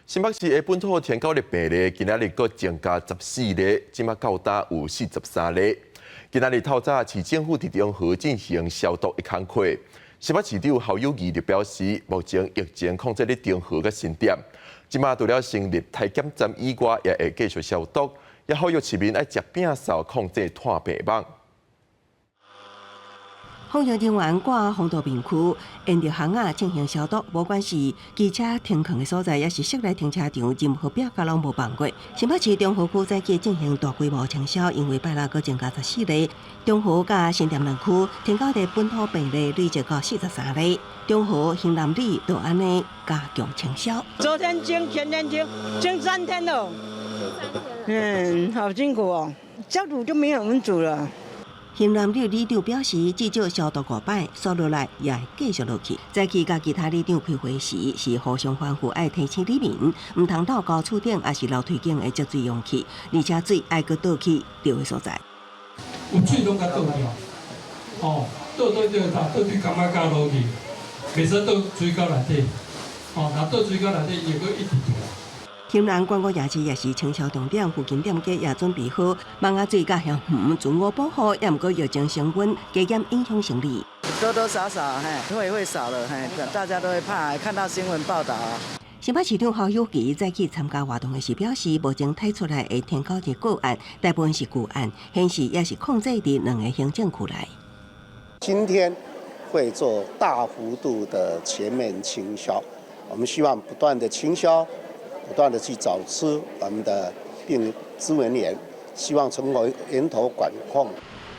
新北市的本土天狗的病例，今仔日閣增加14例，這馬到今有43例。今仔日透早市政府佇中和進行消毒的工課。新北市長侯友宜就表示，目前疫情控制佇中和佮新店，這馬除了成立篩檢站以外，也會繼續消毒，也呼籲市民愛食摒掃控制湠病網。防疫人員掛防毒面具，沿著巷仔進行消毒。無管是機車停囥的所在，抑是室內停車場，任何壁角攏無放過。新北市中和區早起進行大規模清消，因為拜六閣增加十四例。中和佮新店兩區天狗的本土病例累積到43例。中和興南里就按呢加強清消。昨天清，前天清，清3天了。嗯，好辛苦哦，消毒就沒有蚊子了。興南里里長表示，至少消毒五擺，紲落來也會繼續落去。早起佮其他里長開會時，是互相吩咐愛提醒里民，毋通倒高厝頂，抑是樓梯頂的積水容器，而且水愛閣倒去著的所在。有水攏共倒掉，哦，倒倒倒倒對柑仔架落去，袂使倒水溝內底，哦，若倒水溝內底，伊會閣一直出來。興南觀光夜市也是清消重點，附近店家也準備好網仔水佮香園自我保護，也毋過疫情升溫，加減影響生理。多多少少嘿，會少了嘿，大家都會怕，看到新聞報道。新北市長侯友宜早起參加活動的時表示，目前提出來的天狗的個案，大部分是舊案，顯示也是控制佇兩个行政區內。今天會做大幅度的全面清消，我們希望不斷的清消。不斷的去找出我們的病孳生源，希望從源頭管控。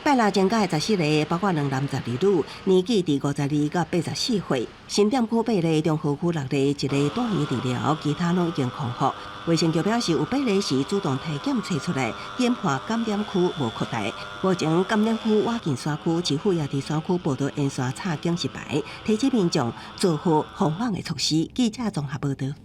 拜六增加14例，包括兩男十二女，年紀佇52到84歲。新店區八例，中和區六例，一例住院治療，其他攏已經康復。衛生局表示，有八例是主動篩檢揣出來，研判感染區無擴大。目前感染區倚近山區，市府也佇山區報道沿線插警示牌，提醒民眾做好防網的措施。記者綜合報道。